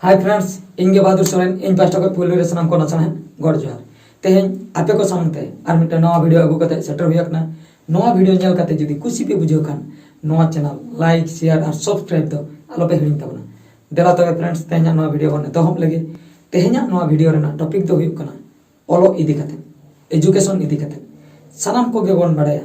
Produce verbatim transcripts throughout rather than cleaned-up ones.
Hi friends, ᱤᱧ ᱜᱮ ᱵᱟᱦᱟᱫᱩᱨ ᱥᱚᱨᱮᱱ᱾ ᱤᱧ ᱯᱟᱦᱴᱟ ᱠᱷᱚᱱ ᱯᱩᱭᱞᱩ ᱨᱮ ᱥᱟᱱᱟᱢ ᱠᱚ ᱱᱟᱥᱮ ᱱᱟᱜ ᱜᱚᱰ ᱡᱚᱦᱟᱨ᱾ ᱛᱮᱦᱮᱧ ᱟᱯᱮ ᱠᱚ ᱥᱟᱢᱟᱝ ᱛᱮ ᱟᱨ ᱢᱤᱫᱴᱟᱝ ᱱᱟᱣᱟ ᱵᱷᱤᱰᱤᱭᱳ ᱟᱹᱜᱩ ᱠᱟᱛᱮ ᱥᱮᱴᱮᱨ ᱦᱩᱭ ᱟᱠᱟᱱᱟ᱾ ᱱᱚᱣᱟ ᱵᱷᱤᱰᱤᱭᱳ ᱧᱮᱞ ᱠᱟᱛᱮ ᱡᱩᱫᱤ ᱠᱩᱥᱤ ᱯᱮ ᱵᱩᱡᱷᱟᱹᱣ ᱠᱷᱟᱱ, ᱱᱚᱣᱟ ᱪᱮᱱᱮᱞ ᱞᱟᱭᱤᱠ, ᱥᱮᱭᱟᱨ ᱟᱨ ᱥᱟᱵᱥᱠᱨᱟᱭᱤᱵ ᱫᱚ ᱟᱞᱚ ᱯᱮ ᱦᱤᱲᱤᱧ ᱛᱟᱵᱚᱱᱟ᱾ ᱫᱮᱞᱟ ᱛᱚᱵᱮ ᱯᱷᱨᱮᱱᱰᱥ, ᱛᱮᱦᱮᱧᱟᱜ ᱱᱚᱣᱟ ᱵᱷᱤᱰᱤᱭᱳ ᱵᱚᱱ ᱮᱛᱚᱦᱚᱵ ᱞᱮᱜᱮ᱾ ᱛᱮᱦᱮᱧᱟᱜ ᱱᱚᱣᱟ ᱵᱷᱤᱰᱤᱭᱳ ᱨᱮᱱᱟᱜ ᱴᱚᱯᱤᱠ ᱫᱚ ᱦᱩᱭᱩᱜ ᱠᱟᱱᱟ ᱚᱞᱚᱜ ᱤᱫᱤ ᱠᱟᱛᱮ, ᱮᱡᱩᱠᱮᱥᱚᱱ ᱤᱫᱤ ᱠᱟᱛᱮ᱾ ᱥᱟᱱᱟᱢ ᱠᱚᱜᱮ ᱵᱚᱱ ᱵᱟᱲᱟᱭᱟ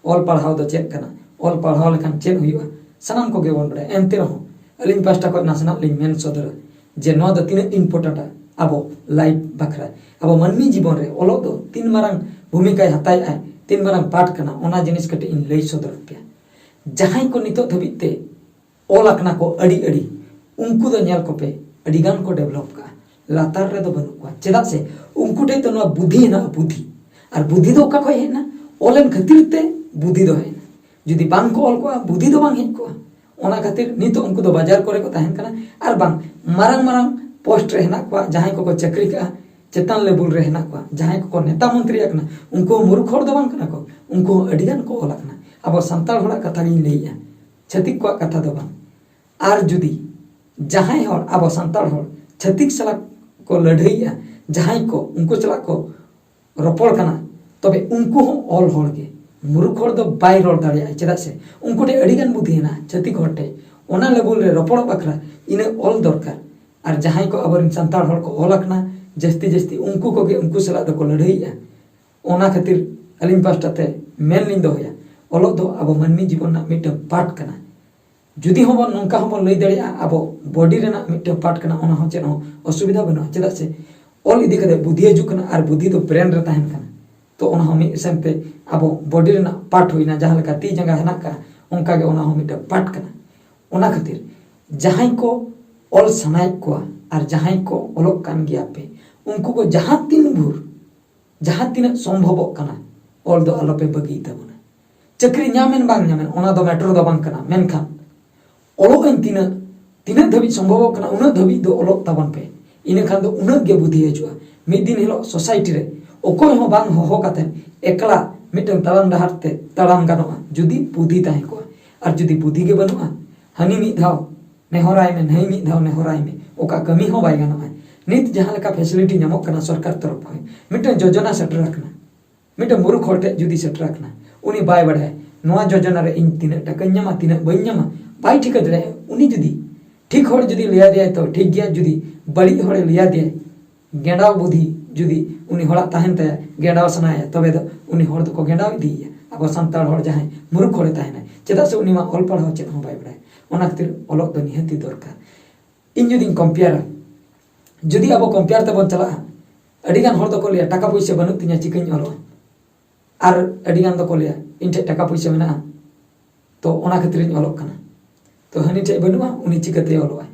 ᱚᱞ ᱯᱟᱲᱦᱟᱣ ᱫᱚ ᱪᱮᱫ ᱠᱟᱱᱟ, ᱚᱞ ᱯᱟᱲᱦᱟᱣ ᱞᱮᱠᱷᱟᱱ ᱪᱮᱫ ᱦᱩᱭᱩᱜᱼᱟ, ᱥᱟᱱᱟᱢ ᱠᱚᱜᱮ ᱵᱚᱱ ᱵᱟᱲᱟᱭᱟ᱾ ᱮᱱᱛᱮ ᱨᱮᱦᱚᱸ ᱟᱹᱞᱤᱧ ᱯᱟᱦᱴᱟ ᱠᱷᱚᱱ ᱱᱟᱥᱮᱱᱟᱜ ᱞᱤᱧ ᱢᱮᱱ ᱥᱚᱫᱚᱨᱟ ᱡᱮ ᱱᱚᱣᱟ ᱫᱚ ᱛᱤᱱᱟᱹᱜ ᱤᱢᱯᱚᱨᱴᱮᱱᱴᱼᱟ ᱟᱵᱚ ᱞᱟᱭᱤᱯᱷ ᱵᱟᱠᱷᱨᱟ, ᱟᱵᱚ ᱢᱟᱹᱱᱢᱤ ᱡᱤᱵᱚᱱ ᱨᱮ ᱚᱞᱚᱜ ᱫᱚ ᱛᱤᱱ ᱢᱟᱨᱟᱝ ᱵᱷᱩᱢᱤᱠᱟᱭ ᱦᱟᱛᱟᱣᱮᱫᱼᱟ, ᱛᱤᱱ ᱢᱟᱨᱟᱝ ᱯᱟᱨᱴ ᱠᱟᱱᱟ, ᱚᱱᱟ ᱡᱤᱱᱤᱥ ᱠᱟᱹᱴᱤᱡ ᱤᱧ ᱞᱟᱹᱭ ᱥᱚᱫᱚᱨ ᱟᱯᱮᱭᱟ᱾ ᱡᱟᱦᱟᱸᱭ ᱠᱚ ᱱᱤᱛᱚᱜ ᱫᱷᱟᱹᱵᱤᱡ ᱛᱮ ᱚᱞ ᱟᱠᱟᱱᱟ ᱠᱚ ᱟᱹᱰᱤ ᱟᱹᱰᱤ, ᱩᱱᱠᱩ ᱫᱚ ᱧᱮᱞ ᱠᱚᱯᱮ, ᱟᱹᱰᱤ ᱜᱟᱱ ᱠᱚ ᱰᱮᱵᱷᱞᱚᱯ ᱠᱟᱜᱼᱟ, ᱞᱟᱛᱟᱨ ᱨᱮᱫᱚ ᱵᱟᱹᱱᱩᱜ ᱠᱚᱣᱟ᱾ ᱪᱮᱫᱟᱜ ᱥᱮ ᱩᱱᱠᱩ ᱴᱷᱮᱱ ᱫᱚ ᱱᱚᱣᱟ ᱵᱩᱫᱷᱤ ᱦᱮᱱᱟᱜᱼᱟ, ᱵᱩᱫᱷᱤ᱾ ᱟᱨ ᱵᱩᱫᱷᱤ ᱫᱚ ᱚᱠᱟ ᱠᱷᱚᱱ ᱦᱮᱡ ᱮᱱᱟ? ᱚᱞᱮᱱ ᱠᱷᱟᱹᱛᱤᱨ ᱛᱮ ᱵᱩᱫᱷᱤ ᱫᱚ ᱦᱮᱡ ᱮᱱᱟ᱾ ᱡᱩᱫᱤ ᱵᱟᱝ ᱠᱚ ᱚᱞ ᱠᱚᱜᱼᱟ, ᱵᱩᱫᱷᱤ ᱫᱚ ᱵᱟᱝ ᱦᱮᱡ ᱠᱚᱜᱼᱟ᱾ ᱚᱱᱟ ᱠᱷᱟᱹᱛᱤᱨ ᱱᱤᱛᱚᱜ ᱩᱱᱠᱩ ᱫᱚ ᱵᱟᱡᱟᱨ ᱠᱚᱨᱮ ᱠᱚ ᱛᱟᱦᱮᱱ ᱠᱟᱱᱟ, ᱟᱨ ᱵᱟᱝ ᱢᱟᱨᱟᱝ ᱢᱟᱨᱟᱝ ᱯᱳᱥᱴ ᱨᱮ ᱦᱮᱱᱟᱜ ᱠᱚᱣᱟ, ᱡᱟᱦᱟᱸᱭ ᱠᱚᱠᱚ ᱪᱟᱹᱠᱨᱤ ᱠᱟᱜᱼᱟ, ᱪᱮᱛᱟᱱ ᱞᱮᱵᱩᱞ ᱨᱮ ᱦᱮᱱᱟᱜ ᱠᱚᱣᱟ, ᱡᱟᱦᱟᱸᱭ ᱠᱚᱠᱚ ᱱᱮᱛᱟ ᱢᱚᱱᱛᱨᱤ ᱟᱠᱟᱱᱟ, ᱩᱱᱠᱩ ᱦᱚᱸ ᱢᱩᱨᱩᱠᱷ ᱦᱚᱲ ᱫᱚ ᱵᱟᱝ ᱠᱟᱱᱟ ᱠᱚ, ᱩᱱᱠᱩ ᱦᱚᱸ ᱟᱹᱰᱤ ᱜᱟᱱ ᱠᱚ ᱚᱞ ᱟᱠᱟᱱᱟ᱾ ᱟᱵᱚ ᱥᱟᱱᱛᱟᱲ ᱦᱚᱲᱟᱜ ᱠᱟᱛᱷᱟ ᱜᱤᱧ ᱞᱟᱹᱭᱮᱜᱼᱟ, ᱪᱷᱟᱹᱛᱤᱠ ᱠᱚᱣᱟᱜ ᱠᱟᱛᱷᱟ ᱫᱚ ᱵᱟᱝ᱾ ᱟᱨ ᱡᱩᱫᱤ ᱡᱟᱦᱟᱸᱭ ᱦᱚᱲ ᱟᱵᱚ ᱥᱟᱱᱛᱟᱲ ᱦᱚᱲ ᱪᱷᱟᱹᱛᱤᱠ ᱥᱟᱞᱟᱜ ᱠᱚ ᱞᱟᱹᱲᱦᱟᱹᱭᱮᱜᱼᱟ, ᱡᱟᱦᱟᱸᱭ ᱠᱚ ᱩᱱᱠᱩ ᱥᱟᱞᱟᱜ ᱠᱚ ᱨᱚᱯᱚᱲ ᱠᱟᱱᱟ, ᱛᱚᱵᱮ ᱩᱱᱠᱩ ᱦᱚᱸ ᱚᱞ ᱦᱚᱲ ᱜᱮ᱾ ᱢᱩᱨᱩᱠᱷ ᱦᱚᱲ ᱫᱚ ᱵᱟᱭ ᱨᱚᱲ ᱫᱟᱲᱮᱭᱟᱜᱼᱟ, ᱪᱮᱫᱟᱜ ᱥᱮ ᱩᱱᱠᱩ ᱴᱷᱮᱱ ᱟᱹᱰᱤ ᱜᱟᱱ ᱵᱩᱫᱷᱤ ᱦᱮᱱᱟᱜᱼᱟ᱾ ᱪᱷᱟᱹᱛᱤᱠ ᱦᱚᱲ ᱴᱷᱮᱱ ᱚᱱᱟ ᱞᱮᱵᱩᱞ ᱨᱮ ᱨᱚᱯᱚᱲᱚᱜ ᱵᱟᱠᱷᱨᱟ ᱤᱱᱟᱹ ᱚᱞ ᱫᱚᱨᱠᱟᱨ᱾ ᱟᱨ ᱡᱟᱦᱟᱸᱭ ᱠᱚ ᱟᱵᱚᱨᱮᱱ ᱥᱟᱱᱛᱟᱲ ᱦᱚᱲ ᱠᱚ ᱚᱞ ᱟᱠᱟᱱᱟ, ᱡᱟᱹᱥᱛᱤ ᱡᱟᱹᱥᱛᱤ ᱩᱱᱠᱩ ᱠᱚᱜᱮ ᱩᱱᱠᱩ ᱥᱟᱞᱟᱜ ᱫᱚᱠᱚ ᱞᱟᱹᱲᱦᱟᱹᱭᱮᱜᱼᱟ᱾ ᱚᱱᱟ ᱠᱷᱟᱹᱛᱤᱨ ᱟᱹᱞᱤᱧ ᱯᱟᱥᱴᱟ ᱛᱮ ᱢᱮᱱ ᱞᱤᱧ ᱫᱚᱦᱚᱭᱟ, ᱚᱞᱚᱜ ᱫᱚ ᱟᱵᱚ ᱢᱟᱹᱱᱢᱤ ᱡᱤᱵᱚᱱ ᱨᱮᱱᱟᱜ ᱢᱤᱫᱴᱟᱝ ᱯᱟᱨᱴ ᱠᱟᱱᱟ᱾ ᱡᱩᱫᱤ ᱦᱚᱸᱵᱚᱱ ᱱᱚᱝᱠᱟ ᱦᱚᱸᱵᱚᱱ ᱞᱟᱹᱭ ᱫᱟᱲᱮᱭᱟᱜᱼᱟ, ᱟᱵᱚ ᱵᱚᱰᱤ ᱨᱮᱱᱟᱜ ᱢᱤᱫᱴᱟᱝ ᱯᱟᱨᱴ ᱠᱟᱱᱟ, ᱚᱱᱟ ᱦᱚᱸ ᱪᱮᱫ ᱦᱚᱸ ᱚᱥᱩᱵᱤᱫᱷᱟ ᱵᱟᱹᱱᱩᱜᱼᱟ᱾ ᱪᱮᱫᱟᱜ ᱥᱮ ᱚᱞ ᱤᱫᱤ ᱠᱟᱛᱮ ᱵᱩᱫᱷᱤ ᱦᱤᱡᱩᱜ ᱠᱟᱱᱟ, ᱟᱨ ᱵᱩᱫᱷᱤ ᱫᱚ ᱵᱨᱮᱱ ᱨᱮ ᱛᱟᱦᱮᱱ ᱠᱟᱱᱟ᱾ ᱛᱚ ᱚᱱᱟ ᱦᱚᱸ ᱢᱤᱫ ᱥᱮᱱ ᱛᱮ ᱟᱵᱚ ᱵᱚᱰᱤ ᱨᱮᱱᱟᱜ ᱯᱟᱨᱴ ᱦᱩᱭᱱᱟ, ᱡᱟᱦᱟᱸ ᱞᱮᱠᱟ ᱛᱤ ᱡᱟᱸᱜᱟ ᱦᱮᱱᱟᱜ ᱠᱟᱜᱼᱟ, ᱚᱱᱠᱟ ᱜᱮ ᱚᱱᱟ ᱦᱚᱸ ᱢᱤᱫᱴᱟᱝ ᱯᱟᱨᱴ ᱠᱟᱱᱟ᱾ ᱚᱱᱟ ᱠᱷᱟᱹᱛᱤᱨ ᱡᱟᱦᱟᱸᱭ ᱠᱚ ᱚᱞ ᱥᱟᱱᱟᱭᱮᱫ ᱠᱚᱣᱟ ᱟᱨ ᱡᱟᱦᱟᱸᱭ ᱠᱚ ᱚᱞᱚᱜ ᱠᱟᱱ ᱜᱮᱭᱟ ᱯᱮ, ᱩᱱᱠᱩ ᱠᱚ ᱡᱟᱦᱟᱸ ᱛᱤᱱ ᱵᱷᱳᱨ, ᱡᱟᱦᱟᱸ ᱛᱤᱱᱟᱹᱜ ᱥᱚᱢᱵᱷᱚᱵᱚᱜ ᱠᱟᱱᱟ, ᱚᱞ ᱫᱚ ᱟᱞᱚᱯᱮ ᱵᱟᱹᱜᱤᱭ ᱛᱟᱵᱚᱱᱟ᱾ ᱪᱟᱹᱠᱨᱤ ᱧᱟᱢᱮᱱ ᱵᱟᱝ ᱧᱟᱢᱮᱱ, ᱚᱱᱟ ᱫᱚ ᱢᱮᱴᱟᱨ ᱫᱚ ᱵᱟᱝ ᱠᱟᱱᱟ, ᱢᱮᱱᱠᱷᱟᱱ ᱚᱞᱚᱜ ᱟᱹᱧ ᱛᱤᱱᱟᱹᱜ, ᱛᱤᱱᱟᱹᱜ ᱫᱷᱟᱹᱵᱤᱡ ᱥᱚᱢᱵᱷᱚᱵᱚᱜ ᱠᱟᱱᱟ, ᱩᱱᱟᱹᱜ ᱫᱷᱟᱹᱵᱤᱡ ᱫᱚ ᱚᱞᱚᱜ ᱛᱟᱵᱚᱱ ᱯᱮ᱾ ᱤᱱᱟᱹ ᱠᱷᱟᱱ ᱫᱚ ᱩᱱᱟᱹᱜ ᱜᱮ ᱵᱩᱫᱷᱤ ᱦᱤᱡᱩᱜᱼᱟ᱾ ᱢᱤᱫ ᱫᱤᱱ ᱦᱤᱞᱳᱜ ᱥᱳᱥᱟᱭᱴᱤ ᱨᱮ ᱚᱠᱚᱭ ᱦᱚᱸ ᱵᱟᱝ ᱦᱚᱦᱚ ᱠᱟᱛᱮ ᱮᱠᱞᱟ ᱢᱤᱫᱴᱟᱝ ᱛᱟᱲᱟᱢ ᱰᱟᱦᱟᱨ ᱛᱮ ᱛᱟᱲᱟᱢ ᱜᱟᱱᱚᱜᱼᱟ, ᱡᱩᱫᱤ ᱵᱩᱫᱷᱤ ᱛᱟᱦᱮᱸ ᱠᱚᱜᱼᱟ᱾ ᱟᱨ ᱡᱩᱫᱤ ᱵᱩᱫᱷᱤ ᱜᱮ ᱵᱟᱹᱱᱩᱜᱼᱟ, ᱦᱟᱹᱱᱤ ᱢᱤᱫ ᱫᱷᱟᱣ ᱱᱮᱦᱚᱨᱟᱭ ᱢᱮ, ᱱᱟᱹᱭ ᱢᱤᱫ ᱫᱷᱟᱣ ᱱᱮᱦᱚᱨᱟᱭ ᱢᱮ, ᱚᱠᱟ ᱠᱟᱹᱢᱤ ᱦᱚᱸ ᱵᱟᱭ ᱜᱟᱱᱚᱜᱼᱟ᱾ ᱱᱤᱛ ᱡᱟᱦᱟᱸ ᱞᱮᱠᱟ facility ᱧᱟᱢᱚᱜ ᱠᱟᱱᱟ ᱥᱚᱨᱠᱟᱨ ᱛᱚᱨᱚᱯ ᱠᱷᱚᱱ, ᱢᱤᱫᱴᱟᱝ ᱡᱳᱡᱚᱱᱟ ᱥᱮᱴᱮᱨ ᱟᱠᱟᱱᱟ, ᱢᱤᱫᱴᱟᱝ ᱢᱩᱨᱩᱠᱷ ᱦᱚᱲ ᱴᱷᱮᱱ ᱡᱩᱫᱤ ᱥᱮᱴᱮᱨ ᱟᱠᱟᱱᱟ, ᱩᱱᱤ ᱵᱟᱭ ᱵᱟᱲᱟᱭᱟ ᱱᱚᱣᱟ ᱡᱳᱡᱚᱱᱟ ᱨᱮ ᱤᱧ ᱛᱤᱱᱟᱹᱜ ᱴᱟᱠᱟᱧ ᱧᱟᱢᱟ, ᱛᱤᱱᱟᱹᱜ ᱵᱟᱹᱧ ᱧᱟᱢᱟ, ᱵᱟᱭ ᱴᱷᱤᱠᱟᱹ ᱫᱟᱲᱮᱭᱟᱜᱼᱟ᱾ ᱩᱱᱤ ᱡᱩᱫᱤ ᱴᱷᱤᱠ ᱦᱚᱲ ᱡᱩᱫᱤ ᱞᱟᱹᱭᱟᱫᱮᱭᱟᱭ ᱛᱚ ᱴᱷᱤᱠ ᱜᱮᱭᱟ, ᱡᱩᱫᱤ ᱵᱟᱹᱲᱤᱡ ᱦᱚᱲᱮ ᱞᱟᱹᱭᱟᱫᱮᱭᱟᱭ, ᱜᱮᱸᱰᱟᱣ ᱵᱩᱫᱷᱤ ᱡᱩᱫᱤ ᱩᱱᱤ ᱦᱚᱲᱟᱜ ᱛᱟᱦᱮᱱ ᱛᱟᱭᱟ, ᱜᱮᱸᱰᱟᱣ ᱥᱟᱱᱟᱭᱟ, ᱛᱚᱵᱮ ᱫᱚ ᱩᱱᱤ ᱦᱚᱲ ᱫᱚᱠᱚ ᱜᱮᱸᱰᱟᱣ ᱤᱫᱤᱭᱮᱭᱟ᱾ ᱟᱵᱚ ᱥᱟᱱᱛᱟᱲ ᱦᱚᱲ ᱡᱟᱦᱟᱸᱭ ᱢᱩᱨᱩᱠᱷ ᱦᱚᱲᱮ ᱛᱟᱦᱮᱱᱟᱭ, ᱪᱮᱫᱟᱜ ᱥᱮ ᱩᱱᱤ ᱢᱟ ᱚᱞ ᱯᱟᱲᱦᱟᱣ ᱪᱮᱫ ᱦᱚᱸ ᱵᱟᱭ ᱵᱟᱲᱟᱭᱟ᱾ ᱚᱱᱟ ᱠᱷᱟᱹᱛᱤᱨ ᱚᱞᱚᱜ ᱫᱚ ᱱᱤᱦᱟᱹᱛᱤ ᱫᱚᱨᱠᱟᱨ᱾ ᱤᱧ ᱡᱩᱫᱤᱧ ᱠᱚᱢᱯᱮᱭᱟᱨᱟ, ᱡᱩᱫᱤ ᱟᱵᱚ ᱠᱚᱢᱯᱮᱭᱟᱨ ᱛᱮᱵᱚᱱ ᱪᱟᱞᱟᱜᱼᱟ, ᱟᱹᱰᱤᱜᱟᱱ ᱦᱚᱲ ᱫᱚᱠᱚ ᱞᱟᱹᱭᱟ, "ᱴᱟᱠᱟ ᱯᱩᱭᱥᱟᱹ ᱵᱟᱹᱱᱩᱜ ᱛᱤᱧᱟ, ᱪᱤᱠᱟᱹᱧ ᱚᱞᱚᱜᱼᱟ?" ᱟᱨ ᱟᱹᱰᱤᱜᱟᱱ ᱫᱚᱠᱚ ᱞᱟᱹᱭᱟ, "ᱤᱧ ᱴᱷᱮᱱ ᱴᱟᱠᱟ ᱯᱩᱭᱥᱟᱹ ᱢᱮᱱᱟᱜᱼᱟ, ᱛᱚ ᱚᱱᱟ ᱠᱷᱟᱹᱛᱤᱨᱤᱧ ᱚᱞᱚᱜ ᱠᱟᱱᱟ, ᱛᱚ ᱦᱟᱹᱱᱤ ᱴᱷᱮᱱ ᱵᱟᱹᱱᱩᱜᱼᱟ, ᱩᱱᱤ ᱪᱤᱠᱟᱹᱛᱮ ᱚᱞᱚᱜᱼᱟᱭ?"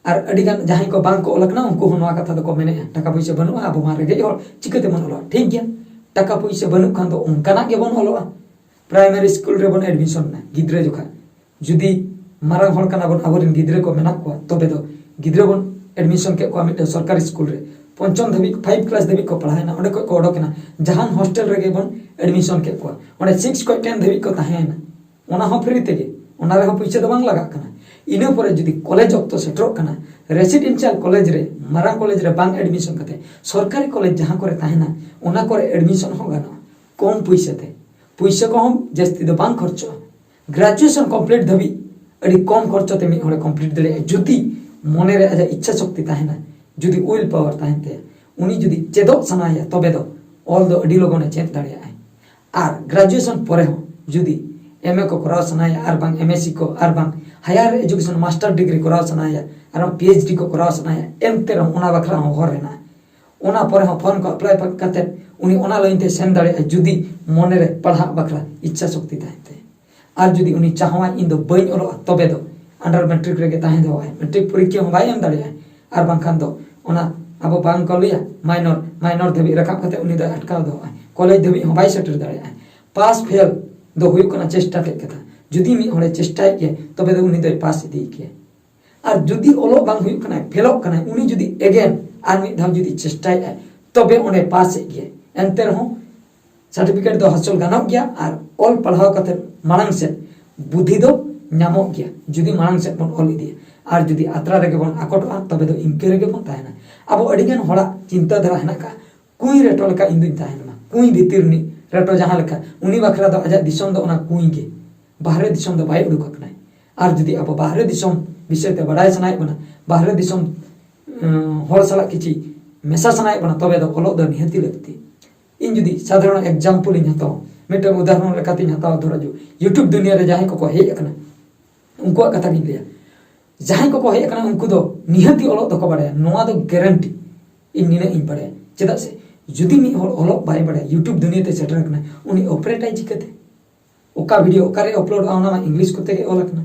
ᱟᱨ ᱟᱹᱰᱤᱜᱟᱱ ᱡᱟᱦᱟᱸᱭ ᱠᱚ ᱵᱟᱝ ᱠᱚ ᱚᱞ ᱟᱠᱟᱱᱟ, ᱩᱱᱠᱩ ᱦᱚᱸ ᱱᱚᱣᱟ ᱠᱟᱛᱷᱟ ᱫᱚᱠᱚ ᱢᱮᱱᱮᱫᱼᱟ, "ᱴᱟᱠᱟ ᱯᱩᱭᱥᱟᱹ ᱵᱟᱹᱱᱩᱜᱼᱟ, ᱟᱵᱚ ᱢᱟ ᱨᱮᱸᱜᱮᱡ ᱦᱚᱲ, ᱪᱤᱠᱟᱹ ᱛᱮᱵᱚᱱ ᱚᱞᱚᱜᱼᱟ?" ᱴᱷᱤᱠ ᱜᱮᱭᱟ, ᱴᱟᱠᱟ ᱯᱩᱭᱥᱟᱹ ᱵᱟᱹᱱᱩᱜ ᱠᱷᱟᱱ ᱫᱚ ᱚᱱᱠᱟᱱᱟᱜ ᱜᱮᱵᱚᱱ ᱚᱞᱚᱜᱼᱟ᱾ ᱯᱨᱟᱭᱢᱟᱨᱤ ᱥᱠᱩᱞ ᱨᱮᱵᱚᱱ ᱮᱰᱢᱤᱥᱚᱱ ᱮᱱᱟ ᱜᱤᱫᱽᱨᱟᱹ ᱡᱚᱠᱷᱟ, ᱡᱩᱫᱤ ᱢᱟᱨᱟᱝ ᱦᱚᱲ ᱠᱟᱱᱟ ᱵᱚᱱ, ᱟᱵᱚᱨᱮᱱ ᱜᱤᱫᱽᱨᱟᱹ ᱠᱚ ᱢᱮᱱᱟᱜ ᱠᱚᱣᱟ, ᱛᱚᱵᱮ ᱫᱚ ᱜᱤᱫᱽᱨᱟᱹ ᱵᱚᱱ ᱮᱰᱢᱤᱥᱚᱱ ᱠᱮᱫ ᱠᱚᱣᱟ ᱢᱤᱫᱴᱮᱱ ᱥᱚᱨᱠᱟᱨᱤ ᱥᱠᱩᱞ ᱨᱮ, ᱯᱚᱧᱪᱚᱢ ᱫᱷᱟᱹᱵᱤᱡ, ᱯᱷᱟᱭᱤᱵᱷ ᱠᱞᱟᱥ ᱫᱷᱟᱹᱵᱤᱡ ᱠᱚ ᱯᱟᱲᱦᱟᱣᱮᱱᱟ, ᱚᱸᱰᱮ ᱠᱷᱚᱱ ᱠᱚ ᱚᱰᱚᱠᱮᱱᱟ, ᱡᱟᱦᱟᱱ ᱦᱳᱥᱴᱮᱞ ᱨᱮᱜᱮ ᱵᱚᱱ ᱮᱰᱢᱤᱥᱚᱱ ᱠᱮᱫ ᱠᱚᱣᱟ, ᱚᱸᱰᱮ ᱥᱤᱠᱥ ᱠᱷᱚᱱ ᱴᱮᱱ ᱫᱷᱟᱹᱵᱤᱡ ᱠᱚ ᱛᱟᱦᱮᱸᱭᱮᱱᱟ, ᱚᱱᱟ ᱦᱚᱸ ᱯᱷᱨᱤ ᱛᱮᱜᱮ, ᱚᱱᱟ ᱨᱮᱦᱚᱸ ᱯᱩᱭᱥᱟᱹ ᱫᱚ ᱵᱟᱝ ᱞᱟᱜᱟᱜ ᱠᱟᱱᱟ᱾ ᱤᱱᱟᱹ ᱯᱚᱨᱮ ᱡᱩᱫᱤ ᱠᱚᱞᱮᱡᱽ ᱚᱠᱛᱚ ᱥᱮᱴᱮᱨᱚᱜ ᱠᱟᱱᱟ, ᱨᱮᱥᱤᱰᱮᱱᱥᱤᱭᱟᱞ ᱠᱚᱞᱮᱡᱽ ᱨᱮ, ᱢᱟᱨᱟᱝ ᱠᱚᱞᱮᱡᱽ ᱨᱮ ᱵᱟᱝ ᱮᱰᱢᱤᱥᱚᱱ ᱠᱟᱛᱮ ᱥᱚᱨᱠᱟᱨᱤ ᱠᱚᱞᱮᱡᱽ ᱡᱟᱦᱟᱸ ᱠᱚᱨᱮ ᱛᱟᱦᱮᱱᱟ, ᱚᱱᱟ ᱠᱚᱨᱮ ᱮᱰᱢᱤᱥᱚᱱ ᱦᱚᱸ ᱜᱟᱱᱚᱜᱼᱟ ᱠᱚᱢ ᱯᱩᱭᱥᱟᱹ ᱛᱮ᱾ ᱯᱩᱭᱥᱟᱹ ᱠᱚᱦᱚᱸ ᱡᱟᱹᱥᱛᱤ ᱫᱚ ᱵᱟᱝ ᱠᱷᱚᱨᱪᱚᱜᱼᱟ᱾ ᱜᱨᱮᱡᱩᱭᱮᱥᱚᱱ ᱠᱚᱢᱯᱞᱤᱴ ᱫᱷᱟᱹᱵᱤᱡ ᱟᱹᱰᱤ ᱠᱚᱢ ᱠᱷᱚᱨᱪᱚ ᱛᱮ ᱢᱤᱫ ᱦᱚᱲᱮ ᱠᱚᱢᱯᱞᱤᱴ ᱫᱟᱲᱮᱭᱟᱜᱼᱟ, ᱡᱩᱫᱤ ᱢᱚᱱᱮᱨᱮ ᱟᱡᱟᱜ ᱤᱪᱪᱷᱟ ᱥᱚᱠᱛᱤ ᱛᱟᱦᱮᱱᱟ, ᱡᱩᱫᱤ ᱩᱭᱤᱞ ᱯᱟᱣᱟᱨ ᱛᱟᱦᱮᱱ ᱛᱟᱭᱟ᱾ ᱩᱱᱤ ᱡᱩᱫᱤ ᱪᱮᱫᱚᱜ ᱥᱟᱱᱟᱭᱮᱭᱟ, ᱛᱚᱵᱮ ᱫᱚ ᱚᱞ ᱫᱚ ᱟᱹᱰᱤ ᱞᱚᱜᱚᱱᱮ ᱪᱮᱫ ᱫᱟᱲᱮᱭᱟᱜᱼᱟᱭ᱾ ᱟᱨ ᱜᱨᱮᱡᱩᱭᱮᱥᱚᱱ ᱯᱚᱨᱮ ᱦᱚᱸ ᱡᱩᱫᱤ ᱮᱢ ᱮ ᱠᱚ ᱠᱚᱨᱟᱣ ᱥᱟᱱᱟᱭᱮᱭᱟ, ᱟᱨ ᱵᱟᱝ ᱮᱢ ᱮᱥ ᱥᱤ ᱠᱚ, ᱟᱨ ᱵᱟᱝ ᱦᱟᱭᱟᱨ ᱮᱡᱩᱠᱮᱥᱚᱱ ᱢᱟᱥᱴᱟᱨ ᱰᱤᱜᱽᱨᱤ ᱠᱚᱨᱟᱣ ᱥᱟᱱᱟᱭᱮᱭᱟ, ᱟᱨ ᱵᱟᱝ ᱯᱤ ᱮᱭᱤᱪ ᱰᱤ ᱠᱚ ᱠᱚᱨᱟᱣ ᱥᱟᱱᱟᱭᱮᱭᱟ, ᱮᱱᱛᱮ ᱨᱮᱦᱚᱸ ᱚᱱᱟ ᱵᱟᱠᱷᱨᱟ ᱦᱚᱸ ᱦᱚᱨ ᱦᱮᱱᱟᱜᱼᱟ᱾ ᱚᱱᱟ ᱯᱚᱨᱮ ᱦᱚᱸ ᱯᱷᱚᱨᱢ ᱠᱚ ᱮᱯᱞᱟᱭ ᱠᱟᱛᱮ ᱩᱱᱤ ᱚᱱᱟ ᱞᱟᱭᱤᱱ ᱛᱮ ᱥᱮᱱ ᱫᱟᱲᱮᱭᱟᱜᱼᱟ, ᱡᱩᱫᱤ ᱢᱚᱱᱮᱨᱮ ᱯᱟᱲᱦᱟᱜ ᱵᱟᱠᱷᱨᱟ ᱤᱪᱪᱷᱟ ᱥᱚᱠᱛᱤ ᱛᱟᱦᱮᱱ ᱛᱟᱭᱟ᱾ ᱟᱨ ᱡᱩᱫᱤ ᱩᱱᱤ ᱪᱟᱦᱟᱣᱟᱭ, "ᱤᱧ ᱫᱚ ᱵᱟᱹᱧ ᱚᱞᱚᱜᱼᱟ", ᱛᱚᱵᱮ ᱫᱚ ᱟᱱᱰᱟᱨ ᱢᱮᱴᱨᱤᱠ ᱨᱮᱜᱮ ᱛᱟᱦᱮᱸ ᱫᱚᱦᱚᱜᱼᱟᱭ, ᱢᱮᱴᱨᱤᱠ ᱯᱚᱨᱤᱠᱠᱷᱟ ᱦᱚᱸ ᱵᱟᱭ ᱮᱢ ᱫᱟᱲᱮᱭᱟᱜᱼᱟ᱾ ᱟᱨ ᱵᱟᱝᱠᱷᱟᱱ ᱫᱚ ᱚᱱᱟ ᱟᱵᱚ ᱵᱟᱝ ᱠᱚ ᱞᱟᱹᱭᱟ, ᱢᱟᱭᱱᱚᱨ, ᱢᱟᱭᱱᱚᱨ ᱫᱷᱟᱹᱵᱤᱡ ᱨᱟᱠᱟᱵ ᱠᱟᱛᱮ ᱩᱱᱤ ᱫᱚ ᱟᱴᱠᱟᱣ ᱫᱚᱦᱚᱜᱼᱟᱭ, ᱠᱚᱞᱮᱡᱽ ᱫᱷᱟᱹᱵᱤᱡ ᱦᱚᱸ ᱵᱟᱭ ᱥᱮᱴᱮᱨ ᱫᱟᱲᱮᱭᱟᱜᱼᱟ᱾ ᱯᱟᱥ ᱯᱷᱮᱞ ᱫᱚ ᱦᱩᱭᱩᱜ ᱠᱟᱱᱟ ᱪᱮᱥᱴᱟ ᱛᱮᱫ ᱠᱟᱛᱷᱟ᱾ ᱡᱩᱫᱤ ᱢᱤᱫ ᱦᱚᱲᱮ ᱪᱮᱥᱴᱟᱭᱮᱫ ᱜᱮᱭᱟ, ᱛᱚᱵᱮ ᱫᱚ ᱩᱱᱤ ᱫᱚᱭ ᱯᱟᱥ ᱤᱫᱤᱭᱮᱫ ᱜᱮᱭᱟ᱾ ᱟᱨ ᱡᱩᱫᱤ ᱚᱞᱚᱜ ᱵᱟᱝ ᱦᱩᱭᱩᱜ ᱠᱟᱱᱟ, ᱯᱷᱮᱞᱚᱜ ᱠᱟᱱᱟᱭ, ᱩᱱᱤ ᱡᱩᱫᱤ ᱮᱜᱮᱱ ᱟᱨ ᱢᱤᱫ ᱫᱷᱟᱣ ᱡᱩᱫᱤ ᱪᱮᱥᱴᱟᱭᱮᱫᱼᱟᱭ, ᱛᱚᱵᱮ ᱚᱸᱰᱮ ᱯᱟᱥᱮᱫ ᱜᱮᱭᱟᱭ᱾ ᱮᱱᱛᱮ ᱨᱮᱦᱚᱸ ᱥᱟᱨᱴᱤᱯᱷᱤᱠᱮᱴ ᱫᱚ ᱦᱟᱥᱤᱞ ᱜᱟᱱᱚᱜ ᱜᱮᱭᱟ ᱟᱨ ᱚᱞ ᱯᱟᱲᱦᱟᱣ ᱠᱟᱛᱮ ᱢᱟᱲᱟᱝ ᱥᱮᱫ ᱵᱩᱫᱷᱤ ᱫᱚ ᱧᱟᱢᱚᱜ ᱜᱮᱭᱟ, ᱡᱩᱫᱤ ᱢᱟᱲᱟᱝ ᱥᱮᱫ ᱵᱚᱱ ᱚᱞ ᱤᱫᱤᱭᱟ᱾ ᱟᱨ ᱡᱩᱫᱤ ᱟᱛᱨᱟ ᱨᱮᱜᱮ ᱵᱚᱱ ᱟᱠᱚᱴᱚᱜᱼᱟ, ᱛᱚᱵᱮ ᱫᱚ ᱤᱱᱠᱟᱹ ᱨᱮᱜᱮ ᱵᱚᱱ ᱛᱟᱦᱮᱱᱟ᱾ ᱟᱵᱚ ᱟᱹᱰᱤᱜᱟᱱ ᱦᱚᱲᱟᱜ ᱪᱤᱱᱛᱟᱹ ᱫᱷᱟᱨᱟ ᱦᱮᱱᱟᱜ ᱠᱟᱜᱼᱟ, ᱠᱩᱸᱧ ᱨᱮᱴᱚ ᱞᱮᱠᱟ ᱤᱧ ᱫᱩᱧ ᱛᱟᱦᱮᱱ ᱢᱟ, ᱠᱩᱸᱧ ᱵᱷᱤᱛᱤᱨ ᱨᱤᱱᱤᱡ ᱨᱮᱴᱚ ᱡᱟᱦᱟᱸ ᱞᱮᱠᱟ, ᱩᱱᱤ ᱵᱟᱠᱷᱨᱟ ᱫᱚ ᱟᱡᱟᱜ ᱫᱤᱥᱚᱢ ᱫᱚ ᱚᱱᱟ ᱠᱩᱸᱧ ᱜᱮ, ᱵᱟᱦᱨᱮ ᱫᱤᱥᱚᱢ ᱫᱚ ᱵᱟᱭ ᱩᱰᱩᱠ ᱟᱠᱟᱱᱟᱭ᱾ ᱟᱨ ᱡᱩᱫᱤ ᱟᱵᱚ ᱵᱟᱦᱨᱮ ᱫᱤᱥᱚᱢ ᱵᱤᱥᱚᱭ ᱛᱮ ᱵᱟᱰᱟᱭ ᱥᱟᱱᱟᱭᱮᱫ ᱵᱚᱱᱟ, ᱵᱟᱦᱨᱮ ᱫᱤᱥᱚᱢ, ᱩᱸ, ᱦᱚᱲ ᱥᱟᱞᱟᱜ ᱠᱤᱪᱷᱤ ᱢᱮᱥᱟ ᱥᱟᱱᱟᱭᱮᱫ ᱵᱚᱱᱟ, ᱛᱚᱵᱮ ᱫᱚ ᱚᱞᱚᱜ ᱫᱚ ᱱᱤᱦᱟᱹᱛᱤ ᱞᱟᱹᱠᱛᱤ᱾ ᱤᱧ ᱡᱩᱫᱤ ᱥᱟᱫᱷᱟᱨᱚᱱ example ᱤᱧ ᱦᱟᱛᱟᱣᱟ, ᱢᱤᱫᱴᱟᱝ ᱩᱫᱟᱦᱚᱨᱚᱱ ᱞᱮᱠᱟᱛᱤᱧ ᱦᱟᱛᱟᱣᱟ, ᱫᱷᱚᱨᱚ ᱡᱩ-, YouTube ᱫᱩᱱᱤᱭᱟᱹ ᱨᱮ ᱡᱟᱦᱟᱸᱭ ᱠᱚᱠᱚ ᱦᱮᱡ ᱟᱠᱟᱱᱟ, ᱩᱱᱠᱩᱣᱟᱜ ᱠᱟᱛᱷᱟ ᱜᱤᱧ ᱞᱟᱹᱭᱟ᱾ ᱡᱟᱦᱟᱸᱭ ᱠᱚᱠᱚ ᱦᱮᱡ ᱟᱠᱟᱱᱟ, ᱩᱱᱠᱩ ᱫᱚ ᱱᱤᱦᱟᱹᱛᱤ ᱚᱞᱚᱜ ᱫᱚᱠᱚ ᱵᱟᱲᱟᱭᱟ, ᱱᱚᱣᱟ ᱫᱚ guarantee᱾ ᱤᱧ ᱱᱤᱱᱟᱹᱜ ᱤᱧ ᱵᱟᱲᱟᱭᱟ᱾ ᱪᱮᱫᱟᱜ ᱥᱮ ᱡᱩᱫᱤ ᱢᱤᱫ ᱦᱚᱲ ᱚᱞᱚᱜ ᱵᱟᱭ ᱵᱟᱲᱟᱭᱟ, YouTube ᱫᱩᱱᱤᱭᱟᱹ ᱛᱮ ᱥᱮᱴᱮᱨ ᱟᱠᱟᱱᱟ, ᱩᱱᱤ operate ᱟᱭ ᱪᱤᱠᱟᱹᱛᱮ? ᱚᱠᱟ video ᱚᱠᱟᱨᱮ uploadᱚᱜᱼᱟ, ᱚᱱᱟ ᱢᱟ English ᱠᱚᱛᱮ ᱜᱮ ᱚᱞ ᱟᱠᱟᱱᱟ᱾